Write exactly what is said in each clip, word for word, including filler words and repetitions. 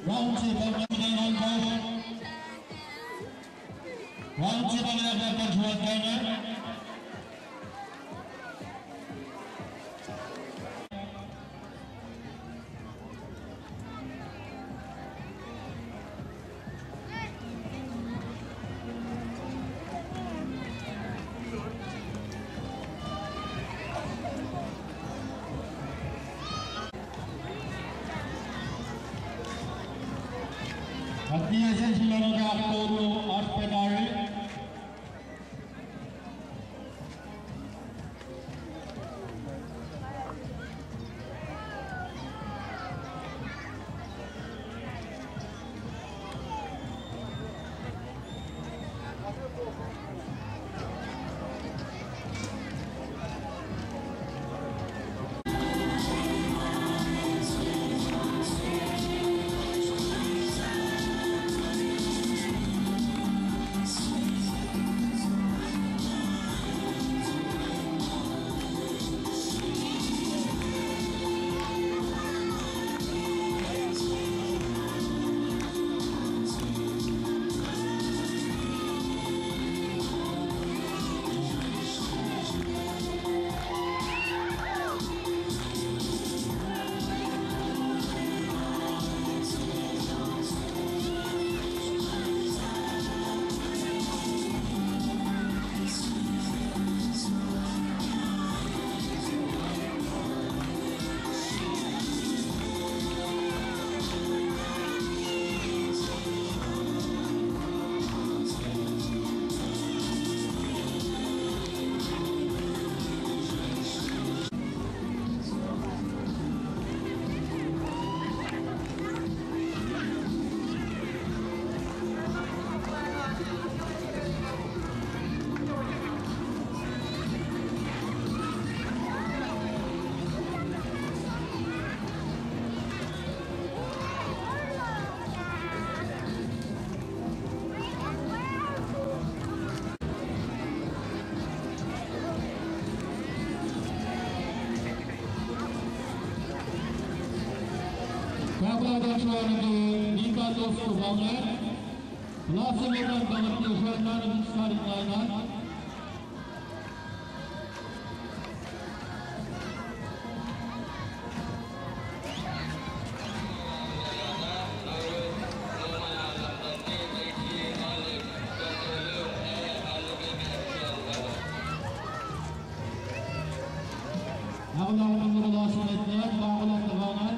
Round table, round table. Atiyasen sulana ka polo oasr pacna ri. Pahpah Tantra nuh ke Nita Tosto Bangan. Last eleven Bangan ke Shrine Management Society Lainan. Ahkolah nuh ke last minute, ahkolah nuh ke Bangan.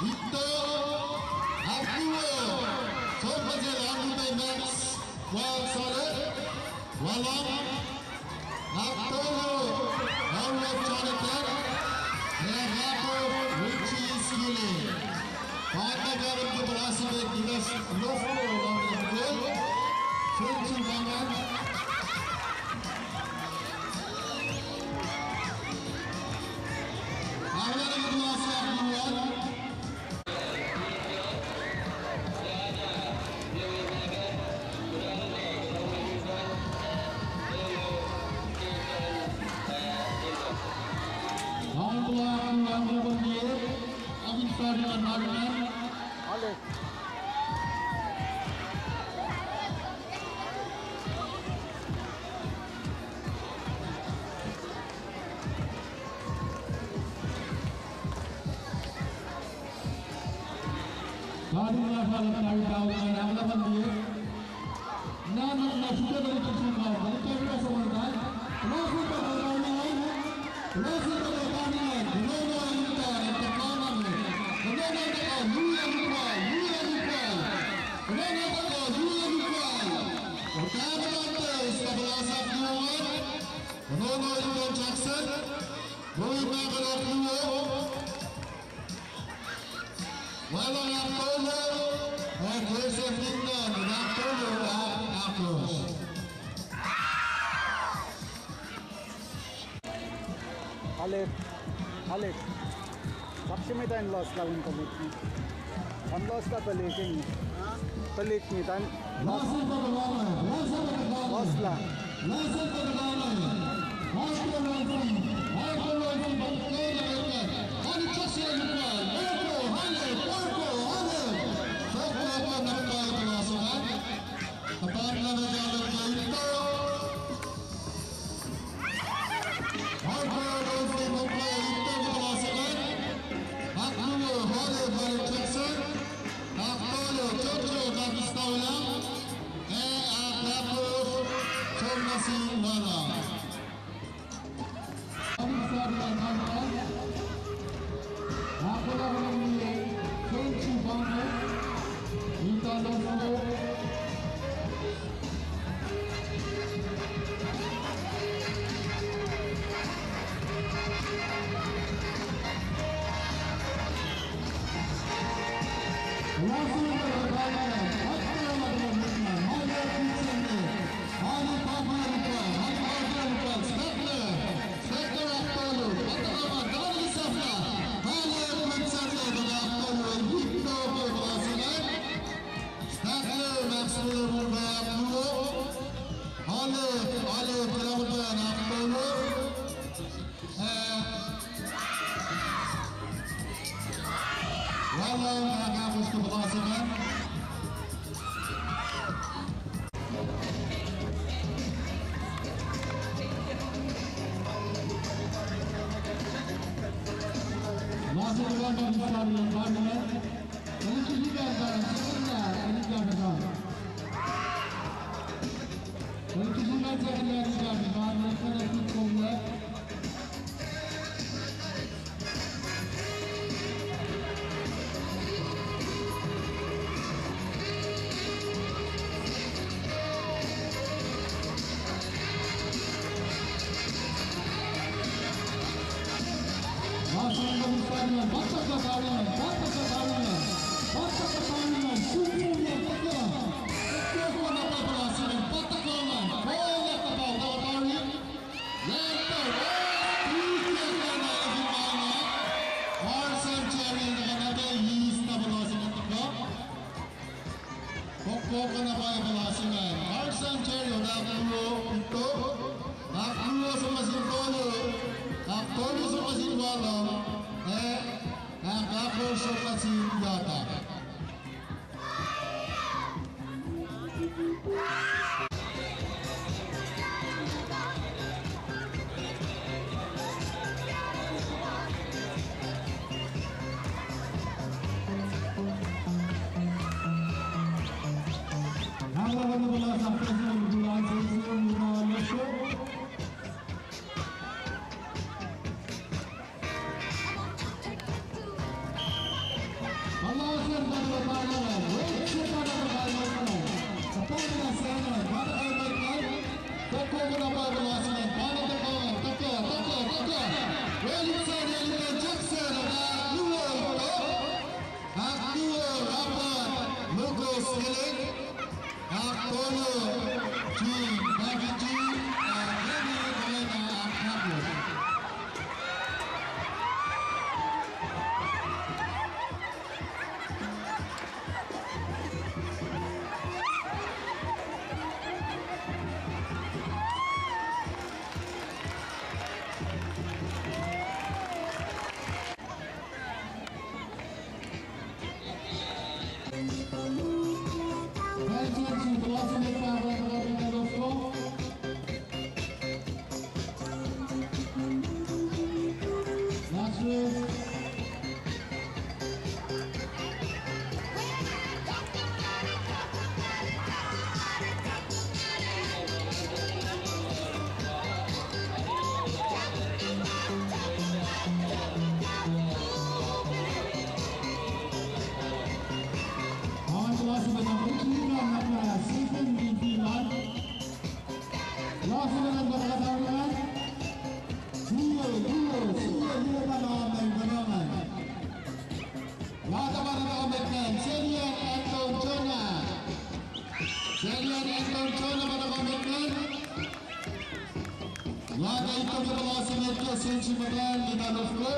Ito, Akuo, Sopaje Langute Max, Wa Sare, Walang, Aktolo, Elwood Jonathan, ac Ato Richie Skilling. Pahpah Gavin ke puhla se met, Inas Nofo, London School. Alex. Kadi na fal tari tau na nang na man die. Na na na suka dari tu suka, dari tu suka suka. Lasi ka dari na. Lasi ka dari na. Nono ita ita kamane. Nono ita ka luya lupa, luya lupa. Nono ita ka luya lupa. Otan ita tabla sa lupa. Nono ita Jackson. Nono ita ka lupa. Wala ahktolu, ac Joseph Newton, ahktolu, ah, ahkosr. Alex, Alex. Saksimita in lost la un tulik. An lost la tulik in. Tulik ni tan. Lost la. Ahkluo, Hale, Hale Jackson. Ahktolu, Jojo Kakistaulang. Ac ahkahkosr, Thomasin Wala. Ahkluo, Kenji Bangko. Ita Longfo. Statler Max Miller Mumbai ahkluo. Olive, Olive Kelamutan ahkluo. Eh, Wallon ahkahkosr ke puhla se ingacn. Last one, Pakistan, Pakistan. Kokona pa puhla se ingacn. Arsan Cherry, ahkluo, ito. Ahkluo, suhmuhslah tolu. Ahktolu, suhmuhslah Wallon. Eh, ahkahkosr, suhmuhslah Yata. Ahkluo, Rapat Lucas Elik. Ahkluo, Jim Bakici, ah, Reni Elena Ahkluo. Nga ke ituckyang puhla se met ke sensi muhtwacn Lita Lofko,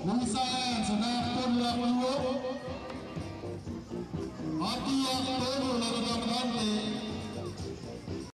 Louisa Ann, suhmaht tolu ahkluo, Ati ahktolu, Loretta Mutante,